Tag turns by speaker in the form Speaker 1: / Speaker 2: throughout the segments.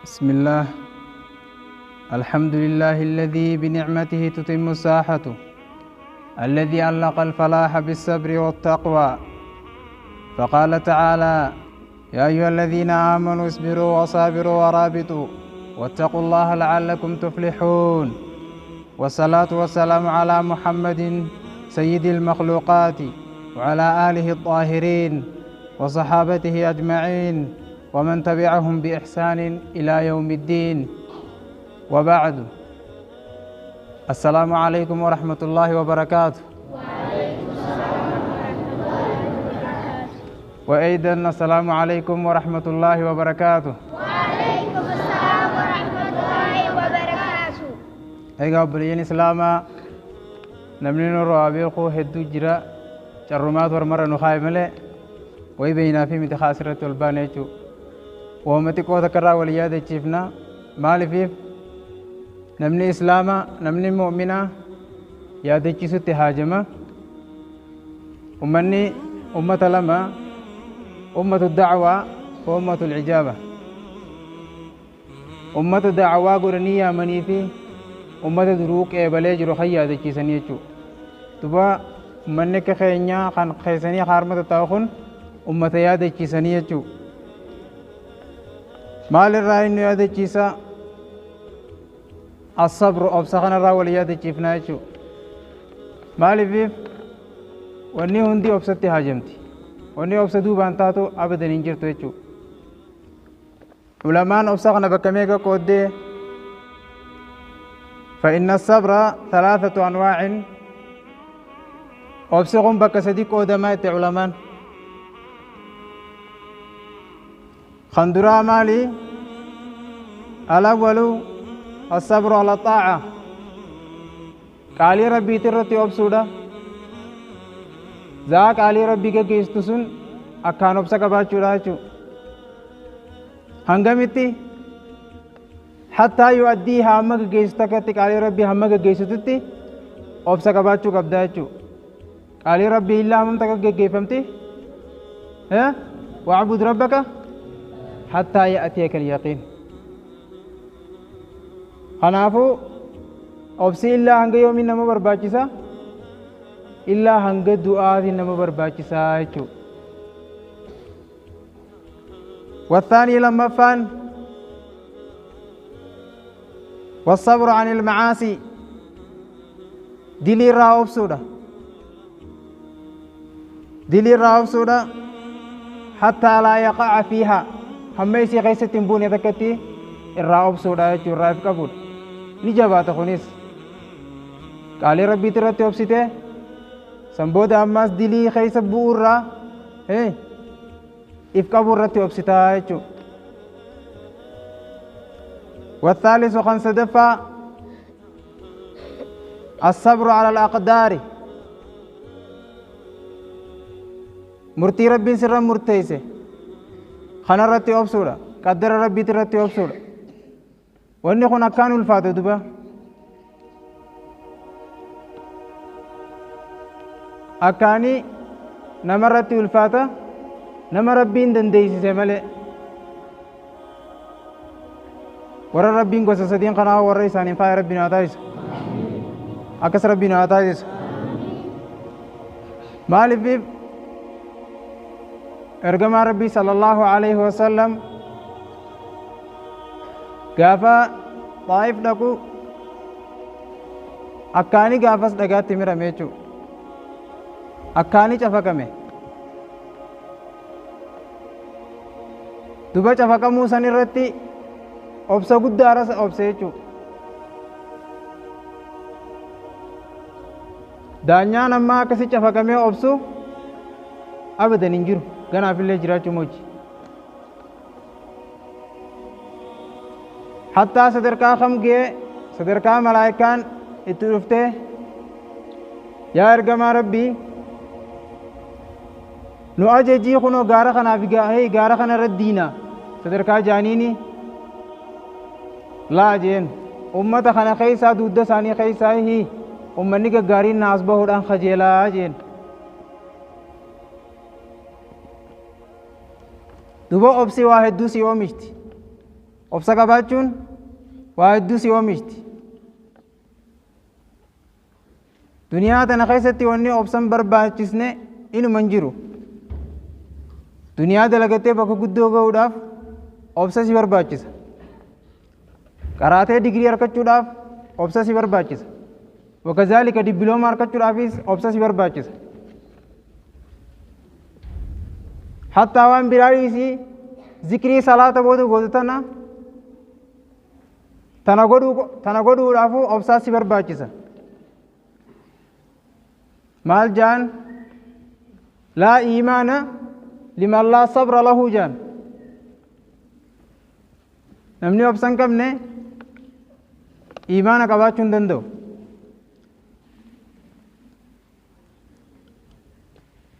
Speaker 1: بسم الله. الحمد لله الذي بنعمته تتم الساحة، الذي علق الفلاح بالصبر والتقوى، فقال تعالى: يا أيها الذين آمنوا اصبروا وصابروا ورابطوا واتقوا الله لعلكم تفلحون. والصلاة والسلام على محمد سيد المخلوقات وعلى آله الطاهرين وصحابته أجمعين ومن تبعهم بإحسان إلى يوم الدين، وبعد. السلام عليكم ورحمة الله وبركاته.
Speaker 2: وعليكم السلام ورحمة الله وبركاته.
Speaker 1: وأيضا السلام عليكم ورحمة الله وبركاته.
Speaker 2: وعليكم السلام ورحمة الله وبركاته.
Speaker 1: Egaa obboleeyyan Islaamaa, namni nurraa beeku hedduu jira. Carrumaatu warmarra nu kaaye malee wayi beeynaa fi miti asirratti ol baane jechuudha. Waama xiqqoo takka irraa wal yaadachiifna. Maaliifiif namni Islaamaa, namni mu'minaa yaadachiisutti haajama. Ummanni ummata lama: ummatu dacwaa wa ummatu ijaaba. Ummata dacwaa godhanii yaamanii fi ummata duruu qeebalee jiru kan yaadachiisanii jechuudha. Duba ummanni akka keenyaa kan keessanii harmata ta'u kun ummata yaadachiisanii jechuudha. Maalirraa inni yaadachiisa? Asabru, obsa kanarraa wal yaadachiifnaa jechuudha. Maaliif wanni hundi obsatti haajamti. Wanni obsa duubaan taatu abadan hin jirtu jechuudha. Ulamaan obsa kana bakka meeqa qooddee? فإن الصبر ثلاثة أنواع. Obsi kun bakka sadi qoodamaa itti ulamaan. Kan duraa maali? الأول الصبر على الطاعة. Qaalii Rabbiitti irratti obsuudha. Zaa qaalii Rabbii geggeessitu sun akkaan obsa qabaachuudha jechuudha. Hangamitti? حتى يؤديها, hamma geggeessitu takkatti, qaalii Rabbii hamma geggeessitutti obsa qabaachuu qabda jechuudha. Qaalii Rabbii illaa hammam takka geggeeffamti? واعبد ربك حتى يأتيك اليقين. Kanaafuu obsi illaa hanga yoomiin nama barbaachisa? Illaa hanga du'aatiin nama barbaachisaa jechuudha. والثاني lammaffaan والصبر عن المعاصي, dilii irraa obsuudha. Dilii irraa obsuudha حتى لا يقع فيها, hamma isii keessatti hin buune takkatti irraa obsuudha jechuudha, irraa if qabuudha. Ni jabaata kunis. Qaalii Rabbiitti irratti obsite, san booda ammaas dilii keessa bu'uu irraa if qabuu irratti obsitaa jechuudha. والثالث kan sadaffaa الصبر على الأقدار. Murtii Rabbiin sirra murteesse kana irratti obsuudha. Qaddara Rabbiitti irratti obsuudha. Wanni kun akkaan ulfaate duba. Akkaanii nama irratti ulfaata, nama Rabbiin dandeessise malee. Warra Rabbiin gosa sadiin kanaa warra isaaniin faaya Rabbiin haa taasisu. Akkas Rabbiin haa taasisu. Maaliif ergamaa Rabbii صلى الله عليه وسلم gaafa Xaa'if dhaqu akkaanii gaafas dhagaatti mirame jechuudha. Akkaanii cafaqame. Duba cafaqamuu san irratti obsa guddaa obse jechuudha. Daanyaan ammaa akkasi cafaqamee obsu abadan hin jiru. Ganaafillee jiraachuu moji. Hattaa sadarkaa kam ga'e? Sadarkaa malaayikaan itti dhuftee, "Yaa ergamaa Rabbii, nu ajajii, kunoo gaara kanaaf gaara kana irra diina," sadarkaa jaaniini, "Laa," jeen, "ummata kana keessaa dugda isaanii keessaa hi ummanni gaggaariin naas bahuudhaan kajeelaa," jeen. Duba obsi waa hedduu si oomishti. Obsa qabaachuun waa hedduu si oomishti. Duniyaa tana keessatti wanni obsan barbaachisne inuma hin jiru. Duniyaa dalagattee bakka guddoo gahuudhaaf obsa si barbaachisa. Qaraatee digirii argachuudhaaf obsa si barbaachisa. Wakazaalika dibilooma argachuudhaafis obsa si barbaachisa. Hattaa waan biraa dhiisii zikrii salaata booda gootu tana tana godhuu tana godhuudhaafuu obsaa si barbaachisa. Maal jaan laa iimaana liman laa sabra lahu jaan. Namni obsa hin qabne iimaana qabaachuu hin danda'u.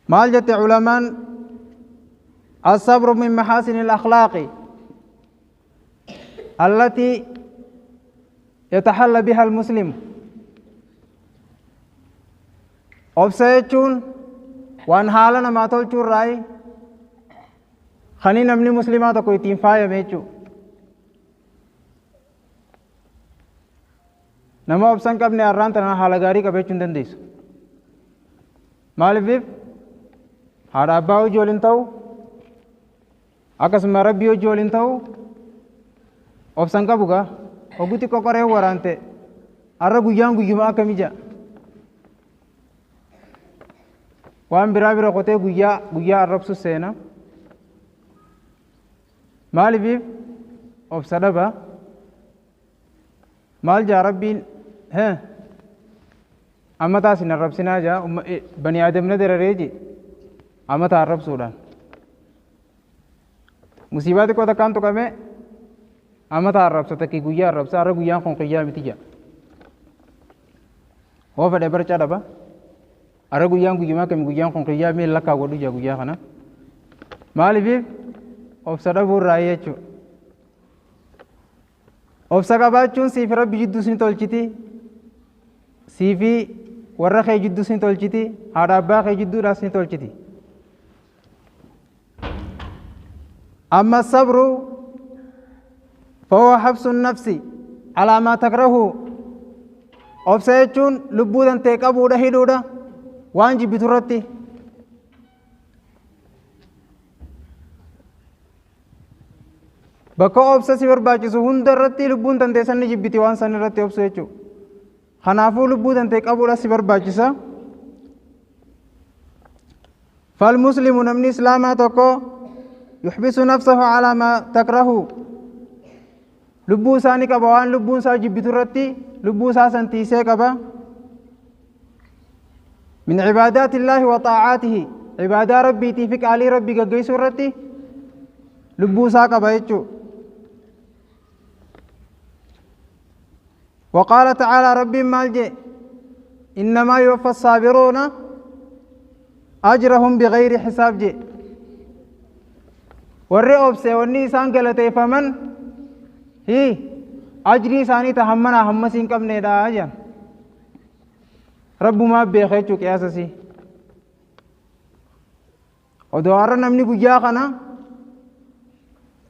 Speaker 1: Maal jette culamaan الصبر من محاسن الأخلاق التي يتحلى بها المسلم. Obsa jechuun waan haala namaa tolchuu irraayi kani namni muslimaa tokko ittiin faayame jechuudha. Nama obsa hin qabne har'aan tana haala gaarii qabachuu hin dandeessu. Maaliif haadha abbaa hojii waliin ta'u akkasuma rabbii hojii waliin ta'u obsa hin qabu gaa ogutti qoqoree waraante har'a guyyaan guyyuma akkamii ja'a. Waan biraa bira qotee guyyaa guyyaa arrabsu seena. Maaliif obsa dhaba? Maal jaa rabbiin hee amma taas hin arrabsinaa jaa bani aadamna dararee je amma taa arrabsuudhaan. Musiibaa xiqqoo takkaan tuqame amma taa arrabsa takkii guyyaa arrabsa har'a guyyaan kun qiyyaa miti jaa. Hoo fedhe barcaa dhaba. Har'a guyyaan guyyumaa kami guyyaan kun qiyyaa miila lakkaa godhu jaa guyyaa kana. Maaliif obsa dhabuu irraa jechuudha. Obsa qabaachuun siif rabbi jidduu sin tolchiti. Siifi warra kee jidduu sin tolchiti. Haadha abbaa kee jidduudhaas sin tolchiti. Amma sabru fahuwa habsu nafsi alaa maa takrahu. Obsa jechuun lubbuu tantee qabuudha hidhuudha waan jibbitu irratti. Bakka obsa si barbaachisu hunda irratti lubbuun tantee san ni jibbiti waan san irratti obsu jechuudha. Kanaafuu lubbuu tantee qabuudha si barbaachisa. Falmuslimu namni islaamaa tokko yuhbisu nafsahu alaa maa takrahu. Lubbuu isaa ni qaba waan lubbuun isaa jibbitu irratti lubbuu isaa san tiisee qaba. من عبادات الله وطاعاته عبادة ربي تيفك علي ربي قجي سورتي لبو ساق بيتشو. وقال تعالى ربي مالجي إنما يوفى الصابرون أجرهم بغير حساب جي. والرئوب سيوني سانقلتي فمن هي أجري ساني تهمنا همسين كم ندا أجن رب ما بيخيتشو كياسسي odoo har'a namni guyyaa kana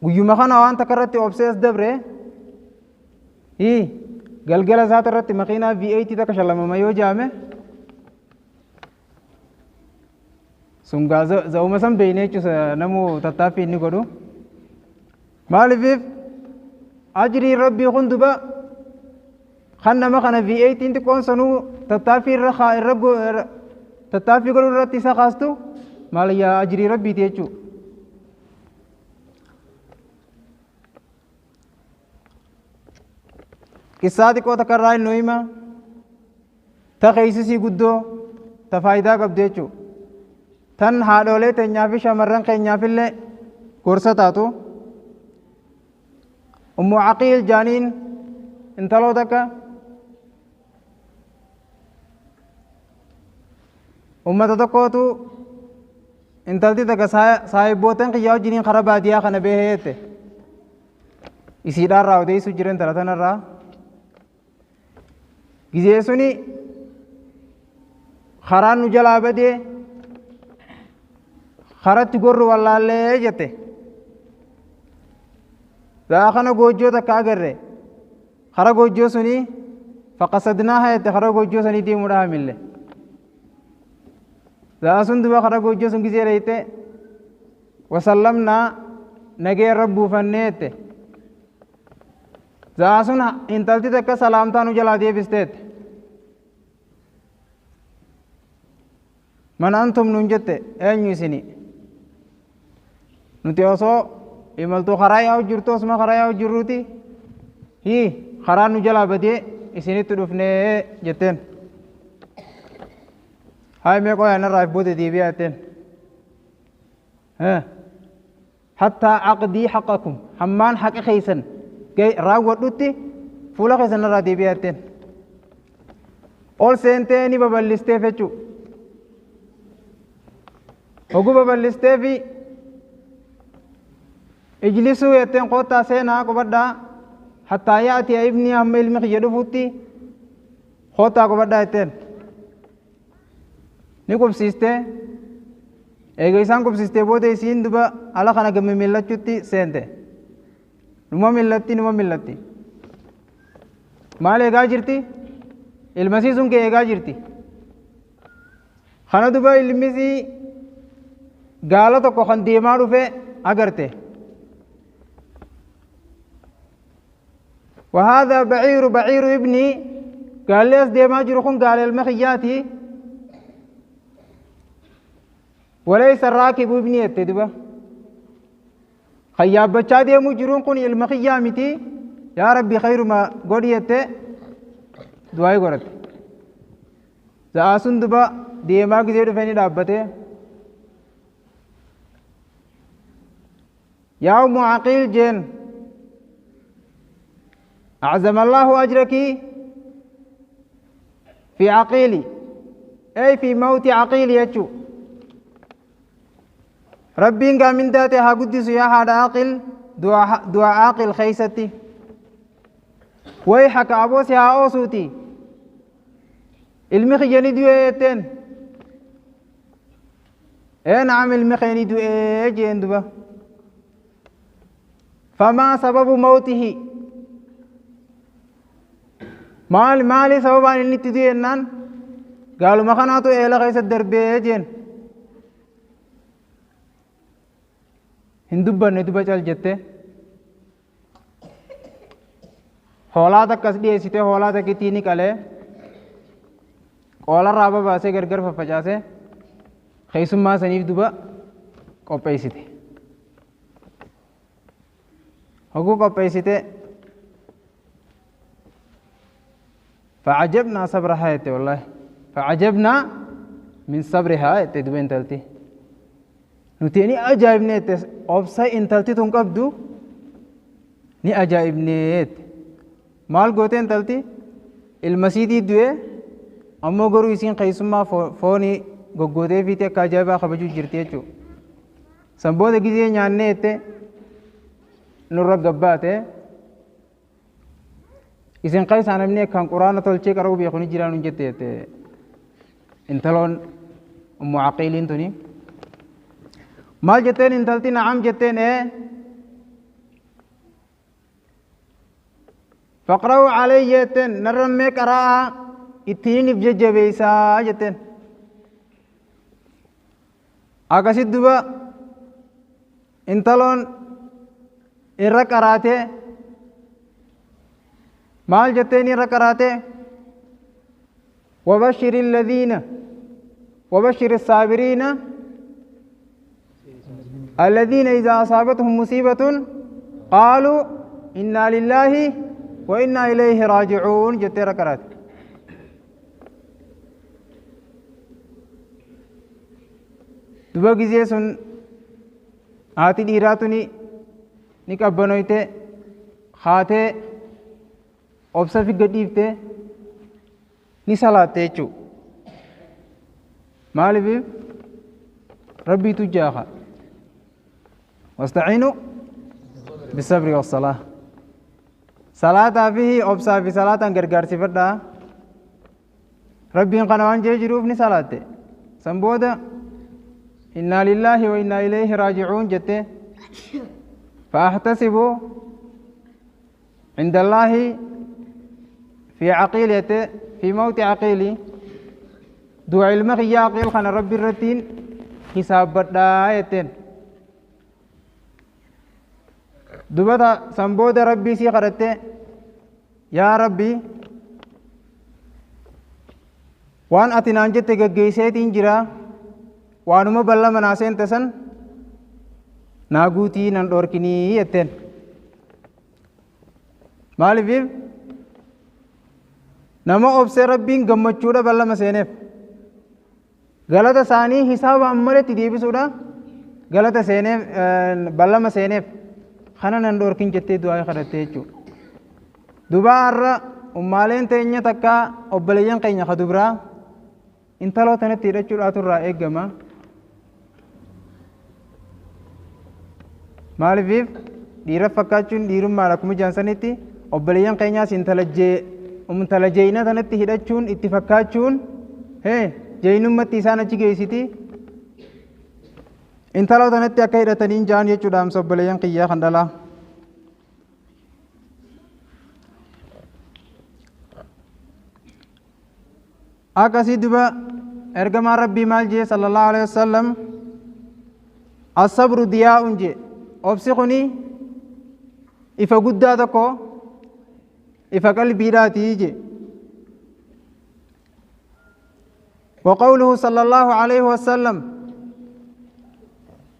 Speaker 1: guyyuma kana waan takka irratti obsee as dabre hii galgala isaati irratti makiinaa V8 takka shalamama yoo jaame sun gaa za'uma san beeyne jechuudha namuu tattaaffii inni godhu. Maaliif ajrii rabbii kun duba kan nama kana V8 xiqqoon sanuu tattaaffii irra irra tattaaffii godhuu irratti isa kaastu maal yaa ajrii rabbiiti jechuudha. Qissaa xiqqoo takka irraa inni hima ta keeysisii guddoo ta faayidaa qabdu jechuudha. Tan haadholee teenyaa fi shamarran keenyaafillee gorsa taatu. Ummu Aqiil jaaniin intaloo takka ummata tokkootu intalti takka saahibbootan kiyyaa wajjiniin karaa baadiyyaa kana bahee jette. Isiidhaarraa odeessuu jira intala tanarraa. Gizee suni karaan nu jalaa badee karatti gorru wallaallee jette. Za'a kana goojjoo takka agarre. Kara goojjoo sunii faqasadnaaha jette kara goojjoo sanii deemuudhaa hamille. Za'a sun duba kara goojjoo sun gizee dhayte wasallamnaa nagee irra buufannee jette. Za'a sun intalti takka salaamtaa nu jalaa deebisteette. Man antum nuun jette eenyu isini? Nuti osoo imaltuu karaa yaa'u jirtu osuma karaa yaa'u jirruuti hii karaa nu jalaa badee isinitti dhufnee jetteen. Haay mee qoyaa narraa if booda deebi'aa jetteen. Hattaa aqdii haqakum hammaan haqa keessan raawwadhutti fuula keessan narraa deebi'aa jetteen. Ol seentee ni babal'isteef jechuudha. Oguu babal'isteefi ijlisuu jetteen koottaa seenaa qubadhaa hattaa yaa'ati ibni hamma ilmi kiyya dhufutti koottaa qubadhaa jetteen. Ni qubsiistee eega isaan qubsiistee booda isiin duba ala kana gamme millachutti seente. Numa millatti numa millatti. Maal eegaa jirti? Ilmasii sun kee eegaa jirti. Kana duba ilmisii gaala tokko kan deemaa dhufe agarte. وهذا بعير بعير ابني قال لي ديما جرخون قال المخياتي وليس الراكب ابني التدبة خياب بچا ديمو جرون كون المخيامتي يا ربي خير ما قريت دعاي قرت زاسون دبا ديما غزير فني دابته يا أم عقيل جن أعظم الله أجرك في عقيلي أي في موت عقيلي يجو ربي إنك من ذاتها قدس يا هذا عاقل دعاء عاقل خيستي ويحك أبوس يا أوسوتي المخي دويتين إيه نعم المخي دوي جين دبا فما سبب موته مال مالي سببان إني تدي إنان قالوا ما خناتو إيه لغيس الدربي جين هندوبا ندوبا چل جتے hoolaa takkas dhiyeessite hoolaa takkitti ni qalee qoolarraa babaasee gargar faffacaasee keessummaa saniif duba qopheessite. Hoguu qopheessite فعجبنا صبرها يتي والله فعجبنا من صبرها يتي duba intalti nuti ni ajaa'ibne jette obsa intalti tun qabdu ni ajaa'ibne jette. Maal goote intalti ilmasiitii du'e ammoo garuu isiin keessummaa foonii goggootee fiite akka ajaa'ibaa kabajuu jirti jechuudha. San booda gizee nyaannee jette nurra gabbaate isin keessaa namni akkaan quraana tolchee qara'uu beeku ni jiraa nuun jette jette intaloon ummu aqiiliin tuni. Maal jetteen intalti na'am jetteen ee فاقرأوا علي جتن نرمي قراءة اتنين بججبيسا جتن أكاسيد دبا انتلون إرى قراته مال جتن إرى قراته وبشر الذين وبشر الصابرين الذين إذا أصابتهم مصيبة قالوا إنا لله وإنا إليه راجعون جتي ركرات duba gizee sun haati dhiiraa tuni ni qabbanoyte haatee obsa fi gadhiifte ni salaatte jechuu maaliif rabbiitu jaaha wastaciinu bisabri wassalaa salaataa fi obsaa fi salaataan gargaarsifadhaa rabbiin kana waan jee jiruuf ni salaatte san booda innaa lillaahi wa innaa ilayhi raajicuun jette faahtasibu عند الله في عقيلته في موت عقيلي دعاء المخي عقيل خان ربي الرتين حساب بدايتين دبتا سنبود ربي سي قرته يا ربي وان اتنان جت گگيسيتين جرا وانما بلا مناسين تسن ناغوتي نان دوركني يتين مالفيف نما اوبسه ربين گمچودا بلا مسينف غلط ثاني حساب امرتي ديبسودا غلط سينف بلا مسينف خنا نان دوركين جتي دعاء خرته چو دوبار ummaaleen teenya takka obboleeyyan keenya ka dubraa intaloo tanatti hidhachuudhaatu irraa eegama. Maaliif dhiira fakkaachuun dhiirummaadha akkuma jaansanitti obboleeyyan keenyaas intala jeeyina tanatti hidhachuun itti fakkaachuun jeeyinummaatti isaan achi geessiti. Intaloo tanatti akka hidhataniin jaan jechuudha amsa obboleeyyan kiyyaa kan dhalaa. Akkasii duba ergamaan rabbii maal jee sallallahu alaihi wasallam asabru diyaa'un jee obsi kuni ifa guddaa tokko ifa qalbiidhaatii jee. وقوله صلى الله عليه وسلم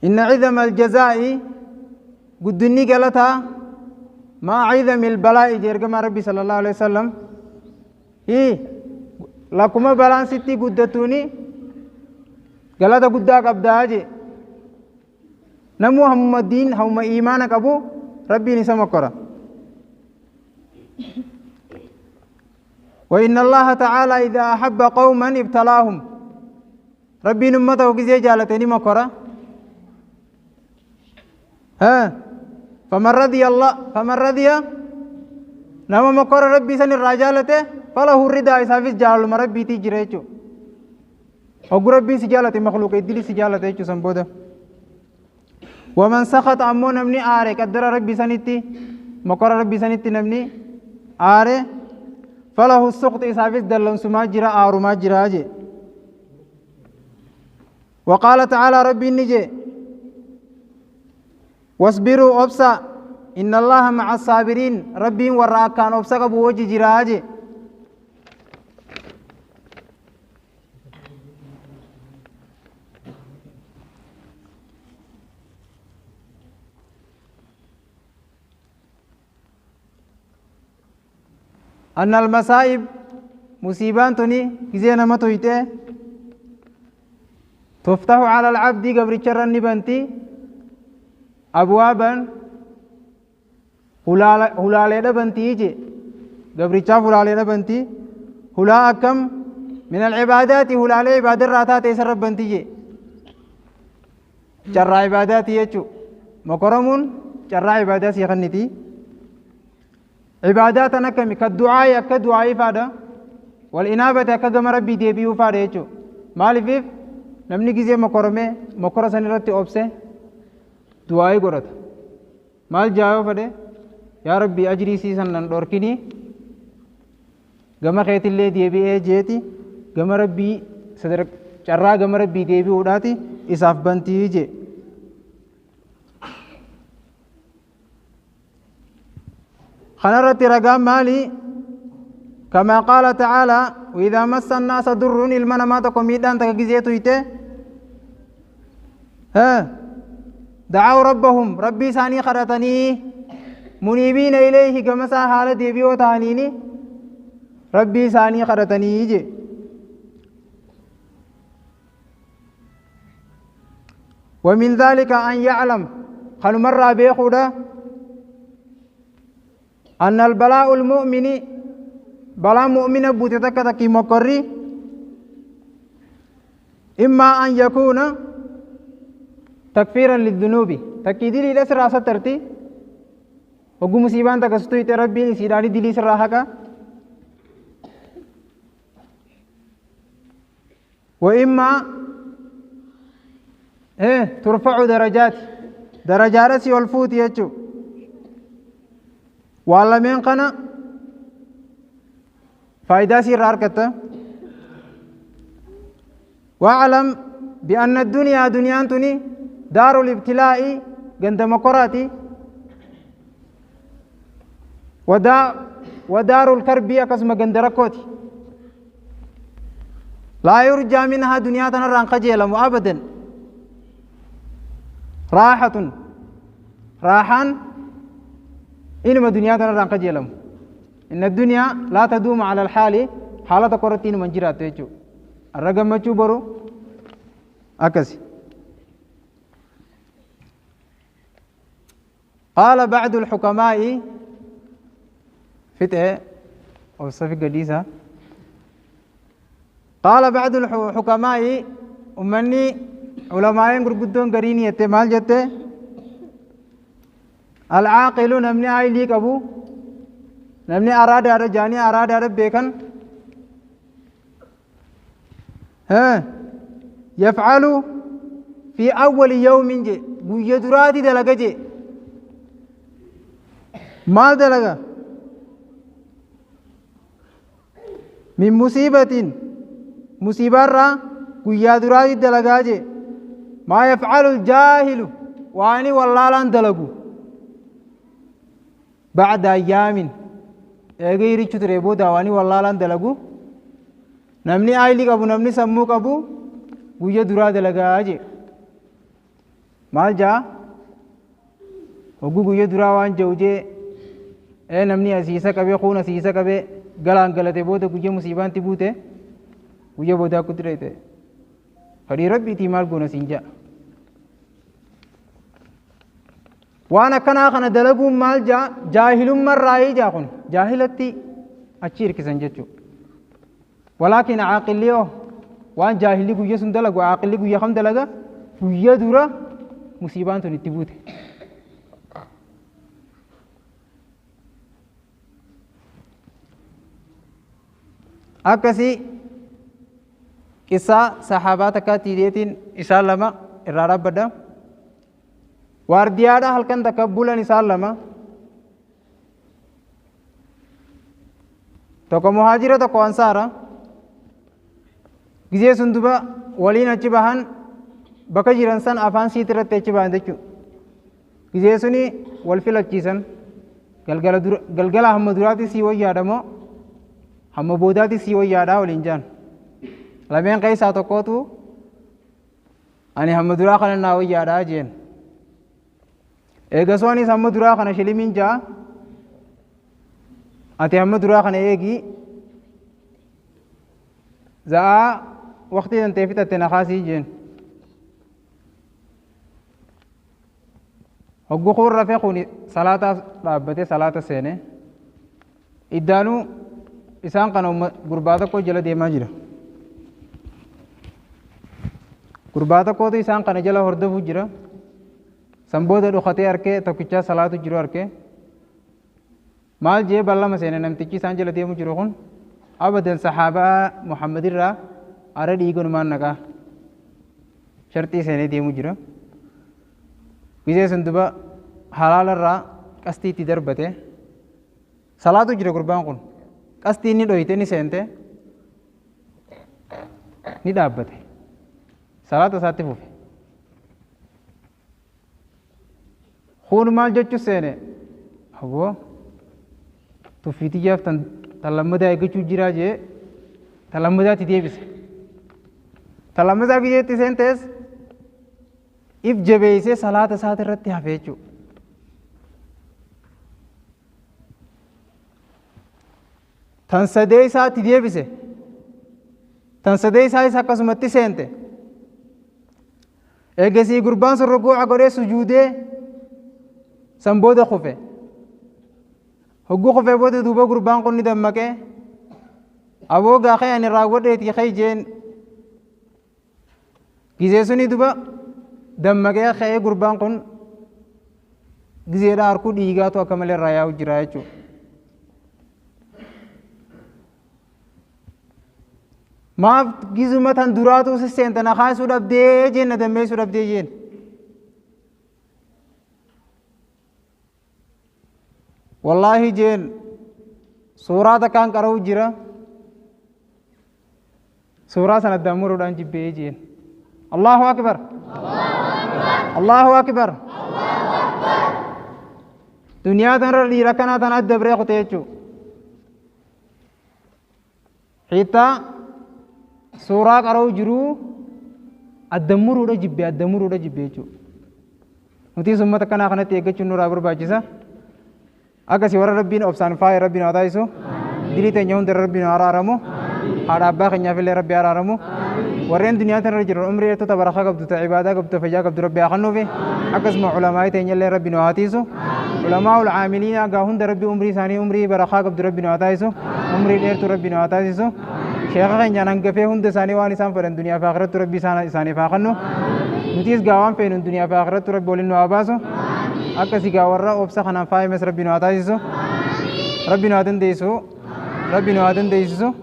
Speaker 1: إن عظم الجزاء قدني قالتها ما عظم البلاء جee ergamaan rabbii صلى الله عليه وسلم إيه lakkuma balaan sitti guddatuuni galata guddaa qabdaa jee namuu hammuma diin hammuma iimaana qabu rabbiin isa mokkora. وإن الله تعالى إذا أحب قوما ابتلاهم ربي نمته كزي جالتني مكرة ها فمن رضي الله فمن رضي نما مكرة ربي سن الرجالته فله الرضا إسافيس جالو مربي تجريچو أقول ربي سجالته مخلوق إدلي سجالته چو سنبوده. ومن سخط أمو نمني آري قدر ربي سنتي مكرة ربي سنتي نمني آري فله السقط إسافيس دلن سما جرا آرو ما جرا جي. وقال تعالى ربي نجي واصبروا أبسا إن الله مع الصابرين ربي وراكان أبسا قبو وجي جرا جي. أن المصائب مصيبان تني كزينا ما تويته تفتح على العبد قبل شر نبنتي أبوابا هلالة بنتي يجي قبل شاف هلالة بنتي هلا كم من العبادات هلالة عبادة راتات يسرب بنتي يجي شر عبادات يجو مكرمون شر عبادات يغنتي عباداتنا كمي كالدعاء كدعاء فادا والإنابة كجم ربي ديبيو فادا يجو مالي فيف نمني كيزي مكرمة مكرة سنرتي أوبسه دعاء قرط مال جاو فادا يا ربي أجري سيسن لندوركني جم خيت اللي ديبي جيتي جم ربي صدر چرا جم ربي ديبي وداتي إساف بنتي جي. خنرت رقام مالي كما قال تعالى وإذا مس الناس ضر المنا ما تقوم تكجزيتو يته ها دعوا ربهم ربي ثاني خرتني منيبين إليه كما سهل ديبي وتهنيني ربي ثاني خرتني يجي. ومن ذلك أن يعلم خلو مرة بيخودا أن البلاء المؤمن بلاء مؤمن بوتتك تكي مقري إما أن يكون تكفيرا للذنوب تكي دلي لسرا سترتي وقو مصيبان تكستوي تربي سيداني دلي سرا حكا وإما ترفع درجات درجات سي والفوت يجو. Waan lameen kana faayidaa si irraa argatta. واعلم بأن الدنيا دنيا تني دار الابتلاء عندما قراتي ودار الكرب قسم غندركوتي لا يرجى منها دنيا تنران قجيلا أبدا راحة راحا إنما دنيا تنران قجيلا إن الدنيا لا تدوم على الحال حالة قرتين من جرات يجو الرقم ما تشوبرو أكسي. قال بعض الحكماء فتح أو صفي قديسة. قال بعض الحكماء أمني علماء قرقدون قريني يتمال جته العاقل نمني آي ليك أبو نمني أراد أرجاني أراد أرب بيكن ها يفعل في أول يوم جي ويدراتي دلقة جي مال دلقة من مصيبة مصيبة را ويدراتي دلقة جي ما يفعل الجاهل واني والله لن دلقو بعد أيام غير تريبو دواني والله لن دلقو نمني آيلي قبو نمني سمو قبو guyya duraa dalagaa jee maal jaa hogguu guyya duraa waan jehu jee ee namni asiisa qabee kuun asiisa qabee galaan galate booda guyya musiibaanti buute guyya boodaa akkutti dhayte fedhii rabbiitii maal goona siin jaa waan akkanaa kana dalaguun maal jaa jaahilummarraayii jaa kun jaahilatti achi hirkisan jechuu walaakin caaqilli oo waan jaahilli guyya sun dalagu caaqilli guyya kam dalaga guyya dura musiibaan tun itti buute akkasii qissaa saxaabaa takkaa tiideetiin isaan lama irraa dhaabbadha waardiyaadha halkan takka bulan isaan lama tokko muhaajira tokko ansaara gizee sun duba waliin achi bahan bakka jiran san afaan siit irratti achi bahan jechuudha. Gizee suni wal filachiisan galgala hamma duraatti sii wayyaadha moo hamma boodaatti sii wayyaadha waliin jaan. Lameen keessaa tokkotu ani hamma duraa kana naa wayyaadha jeen. Eegasoo anis hamma duraa kana shilimiin jaa ati hamma duraa kana eegi za'aa waqtii tan ta'e fixatte na kaasii jeen. Hogguu kun rafee kun salaataaf dhaabbatee salaata seene iddaanuu isaan kana gurbaa tokko jala deemaa jira. Gurbaa tokkotu isaan kana jala hordofuu jira. San booda dhokatee arkee tokkichaa salaatu jiru arkee maal jee ballama seene namtichi isaan jala deemu jiru kun abadan saxaabaa Muhammadirraa ara dhiiganumaan naqaa sharxii seenee deemu jira. Gizee sun duba halaalarraa qastii itti darbate salaatu jira gurbaan kun qastii inni dhoyite ni seente ni dhaabbate salaata isaatti fufe. Kun maal jechuu seene aboo tuffiitiyyaaf tan lammadaa eeggachuu jiraa jee tan lammadaatti deebise. Tan lammadaa gizeetti seentees if jabeessee salaata isaati irratti hafe jechuudha. Tan sadee isaatti deebise. Tan sadee isaas akkasumatti seente. Eegasii gurbaan sun rukuuca godhee sujuudee san booda kufe. Hogguu kufee booda duuba gurbaan kun ni dammaqee aboo gaafee ani raawwadheetii ka'e jeen gizee suni duba dammaqee ka'ee gurbaan kun gizeedha harkuu dhiigaatu akka malee irraa yaa'u jira jechuudha. Maaf gizuma tan duraatu si seente na kaasuu dhabdee jeen na dammeessuu dhabdee jeen. Wallaahi jeen suuraa takkaan qara'u jira. Suuraa sana addaan muruudhaan jibbee jeen. Allahu akbar. Allahu akbar. Duniyaa tanarra dhiira akkanaa tana adda biree kute jechuudha. Xiixaa suuraa qara'u jiruu adda muruudha jibbe, adda muruudha jibbe jechuudha. Nutis uummata kanaa kanatti eeggachuun nurraa barbaachisa. Akkasii warra Rabbiin obsaan faaya Rabbiin haa taasisu. Dilii teenya hunda Rabbiin haa araaramu. Haadha abbaa keenyaaf illee Rabbi araaramu. Warreen duniyaa tanarra jiran umrii dheertuu barakaa qabdu, ta ibaadaa qabdu, ta fayyaa qabdu Rabbi haa kennuufi. Akkasuma ulamaa'ii teenya illee Rabbi nu haa tiisu. Ulamaa ul caamiliina gaa hunda Rabbi umrii isaanii umrii barakaa qabdu Rabbi nu haa taasisu. Umrii dheertuu Rabbi nu haa taasisu. Sheekha keenyaan hangafee hunda isaanii waan isaan fedhan duniyaa fi akhiratti Rabbi isaaniif haa kennu. Nutis gaa waan feenu duniyaa fi akhiratti Rabbi waliin nu haa baasu. Akkasii gaa warra obsa kanaan faayames Rabbi nu haa taasisu. Rabbi nu haa dandeessu. Rabbi nu haa dandeessisu.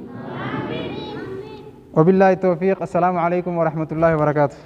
Speaker 1: وبالله التوفيق. السلام عليكم ورحمة الله وبركاته.